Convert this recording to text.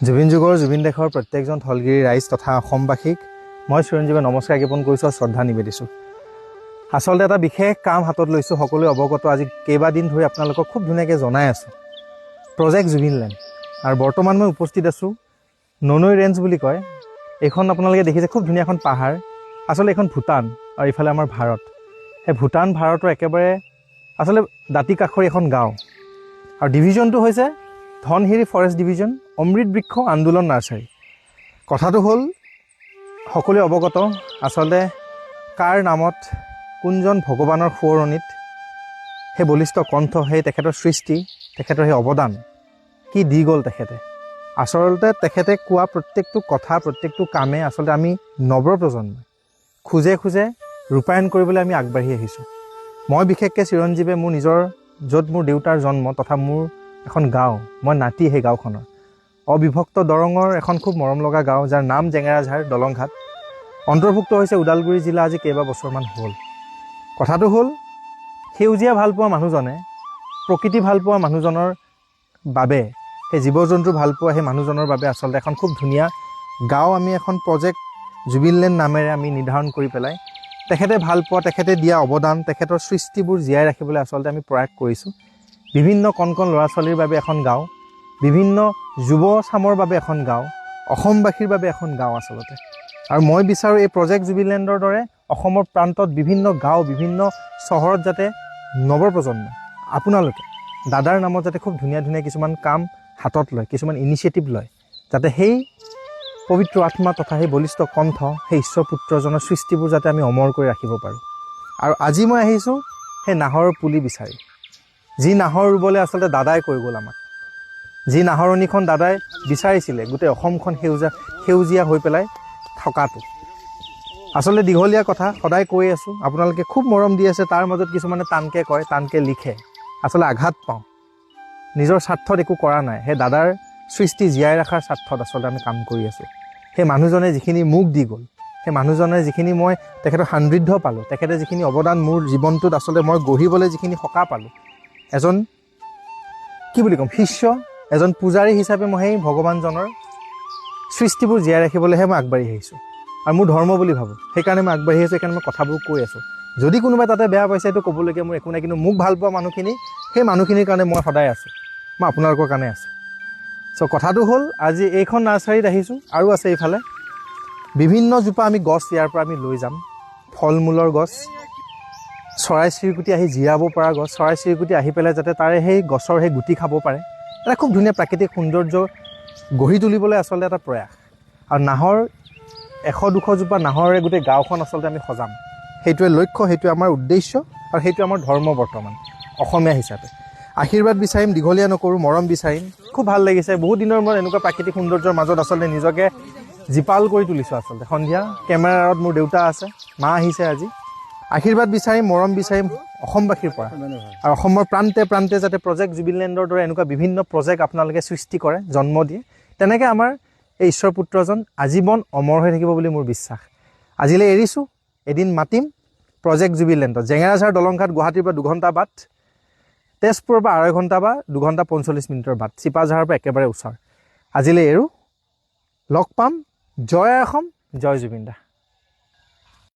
জুবিন যুগৰ জুবিন দেশৰ প্ৰত্যেকজন থলগিৰি ৰাইজ তথা অসমবাসীক মই চিৰঞ্জীৱে নমস্কাৰ জ্ঞাপন কৰিছোঁ আৰু শ্ৰদ্ধা নিবেদিছোঁ। আচলতে এটা বিশেষ কাম হাতত লৈছোঁ, সকলোৱে অৱগত। আজি কেইবাদিন ধৰি আপোনালোকক খুব ধুনীয়াকৈ জনাই আছোঁ প্ৰজেক্ট জুবিন লেণ্ড। আৰু বৰ্তমান মই উপস্থিত আছোঁ ননৈ ৰেঞ্জ বুলি কয় এইখন। আপোনালোকে দেখিছে খুব ধুনীয়া এখন পাহাৰ। আচলতে এইখন ভূটান আৰু এইফালে আমাৰ ভাৰত। সেই ভূটান ভাৰতৰ একেবাৰে আচলতে দাঁতি কাষৰ এখন গাঁও আৰু ডিভিজনটো হৈছে ধনশিৰি ফৰেষ্ট ডিভিজন, অমৃত বৃক্ষ আন্দোলন নাৰ্চাৰী। কথাটো হ'ল, সকলোৱে অৱগত, আচলতে কাৰ নামত, কোনজন ভগৱানৰ সোঁৱৰণিত সেই বলিষ্ঠ কণ্ঠ, সেই তেখেতৰ সৃষ্টি, তেখেতৰ সেই অৱদান কি দি গ'ল তেখেতে। আচলতে তেখেতে কোৱা প্ৰত্যেকটো কথা, প্ৰত্যেকটো কামে আচলতে আমি নৱপ্ৰজন্মই খোজে খোজে ৰূপায়ণ কৰিবলৈ আমি আগবাঢ়ি আহিছোঁ। মই বিশেষকৈ চিৰঞ্জীৱে মোৰ নিজৰ, য'ত মোৰ দেউতাৰ জন্ম তথা মোৰ এখন গাঁও, মই নাতি সেই গাঁওখনৰ, অবিভক্ত দৰঙৰ এখন খুব মৰম লগা গাঁও, যাৰ নাম জেঙেৰাঝাৰ দলংঘাট, অন্তৰ্ভুক্ত হৈছে ওদালগুৰি জিলা আজি কেইবা বছৰমান হ'ল। কথাটো হ'ল, সেউজীয়া ভালপোৱা মানুহজনে, প্ৰকৃতি ভালপোৱা মানুহজনৰ বাবে, সেই জীৱ জন্তু ভালপোৱা সেই মানুহজনৰ বাবে আচলতে এখন খুব ধুনীয়া গাঁও আমি এখন প্ৰজেক্ট জুবিন লেণ্ড নামেৰে আমি নিৰ্ধাৰণ কৰি পেলাই তেখেতে ভালপোৱা, তেখেতে দিয়া অৱদান, তেখেতৰ সৃষ্টিবোৰ জীয়াই ৰাখিবলৈ আচলতে আমি প্ৰয়াস কৰিছোঁ। বিভিন্ন কণ কণ ল'ৰা ছোৱালীৰ বাবে এখন গাঁও, বিভিন্ন যুৱ চামৰ বাবে এখন গাঁও, অসমবাসীৰ বাবে এখন গাঁও আচলতে। আৰু মই বিচাৰোঁ এই প্ৰজেক্ট জুবিন লেণ্ডৰ দৰে অসমৰ প্ৰান্তত বিভিন্ন গাঁও, বিভিন্ন চহৰত যাতে নৱপ্ৰজন্ম, আপোনালোকে দাদাৰ নামত যাতে খুব ধুনীয়া ধুনীয়া কিছুমান কাম হাতত লয়, কিছুমান ইনিচিয়েটিভ লয়, যাতে সেই পবিত্ৰ আত্মা তথা সেই বলিষ্ঠ কণ্ঠ, সেই ঈশ্বৰ পুত্ৰজনৰ সৃষ্টিবোৰ যাতে আমি অমৰ কৰি ৰাখিব পাৰোঁ। আৰু আজি মই আহিছোঁ সেই নাহৰৰ পুলি বিচাৰি, যি নাহৰ ৰুবলৈ আচলতে দাদাই কৈ গ'ল আমাক, যি নাহৰণিখন দাদাই বিচাৰিছিলে গোটেই অসমখন সেউজীয়া হৈ পেলাই থকাটো। আচলতে দীঘলীয়া কথা, সদায় কৈ আছোঁ, আপোনালোকে খুব মৰম দি আছে। তাৰ মাজত কিছুমানে টানকৈ কয়, টানকৈ লিখে, আচলতে আঘাত পাওঁ। নিজৰ স্বাৰ্থত একো কৰা নাই, সেই দাদাৰ সৃষ্টি জীয়াই ৰখাৰ স্বাৰ্থত আচলতে আমি কাম কৰি আছোঁ। সেই মানুহজনে যিখিনি মোক দি গ'ল, সেই মানুহজনে যিখিনি মই তেখেতৰ সান্নিধ্য পালোঁ, তেখেতে যিখিনি অৱদান মোৰ জীৱনটোত আচলতে মই গঢ়িবলৈ যিখিনি সকাহ পালোঁ, এজন কি বুলি ক'ম, শিষ্য, এজন পূজাৰী হিচাপে মই সেই ভগৱানজনৰ সৃষ্টিবোৰ জীয়াই ৰাখিবলৈহে মই আগবাঢ়ি আহিছোঁ আৰু মোৰ ধৰ্ম বুলি ভাবোঁ। সেইকাৰণে মই আগবাঢ়ি আহিছোঁ, সেইকাৰণে মই কথাবোৰ কৈ আছোঁ। যদি কোনোবাই তাতে বেয়া পাইছে, এইটো ক'বলগীয়া মোৰ একো নাই। কিন্তু মোক ভাল পোৱা মানুহখিনি, সেই মানুহখিনিৰ কাৰণে মই সদায় আছোঁ, মই আপোনালোকৰ কাৰণে আছোঁ। চ' কথাটো হ'ল, আজি এইখন নাৰ্চাৰীত আহিছোঁ আৰু আছে এইফালে বিভিন্ন জোপা আমি গছ ইয়াৰ পৰা আমি লৈ যাম। ফল মূলৰ গছ, চৰাই চিৰিকটি আহি জিৰাব পৰা গছ, চৰাই চিৰিকটি আহি পেলাই যাতে তাৰে সেই গছৰ সেই গুটি খাব পাৰে। এটা খুব ধুনীয়া প্ৰাকৃতিক সৌন্দৰ্য গঢ়ি তুলিবলৈ আচলতে এটা প্ৰয়াস। আৰু নাহৰ 100-200 জোপা নাহৰে গোটেই গাঁওখন আচলতে আমি সজাম। সেইটোৱে লক্ষ্য, সেইটোৱে আমাৰ উদ্দেশ্য আৰু সেইটোৱে আমাৰ ধৰ্ম বৰ্তমান অসমীয়া হিচাপে। আশীৰ্বাদ বিচাৰিম, দীঘলীয়া নকৰোঁ, মৰম বিচাৰিম। খুব ভাল লাগিছে, বহুত দিনৰ মূৰত এনেকুৱা প্ৰাকৃতিক সৌন্দৰ্যৰ মাজত আচলতে নিজকে জীপাল কৰি তুলিছোঁ। আচলতে সন্ধিয়া কেমেৰাৰ আঁৰত মোৰ দেউতা আছে, মা আহিছে আজি। আশীৰ্বাদ বিচাৰিম, মৰম বিচাৰিম অসমবাসীৰ পৰা আৰু অসমৰ প্ৰান্তে প্ৰান্তে যাতে প্ৰজেক্ট জুবিন লেণ্ডৰ দৰে এনেকুৱা বিভিন্ন প্ৰজেক্ট আপোনালোকে সৃষ্টি কৰে, জন্ম দিয়ে। তেনেকৈ আমাৰ এই ঈশ্বৰ পুত্ৰজন আজীৱন অমৰ হৈ থাকিব বুলি মোৰ বিশ্বাস। আজিলৈ এৰিছোঁ, এদিন মাতিম প্ৰজেক্ট জুবিন লেণ্ডত। জেঙেৰাঝাৰ দলংঘাট, গুৱাহাটীৰ পৰা 2 ঘণ্টা বাট, তেজপুৰৰ পৰা 2.5 ঘণ্টা বা 2 ঘণ্টা 45 মিনিটৰ বাট, চিপাঝাৰৰ পৰা একেবাৰে ওচৰ। আজিলৈ এৰোঁ, লগ পাম। জয় অসম, জয় জুবিন দা।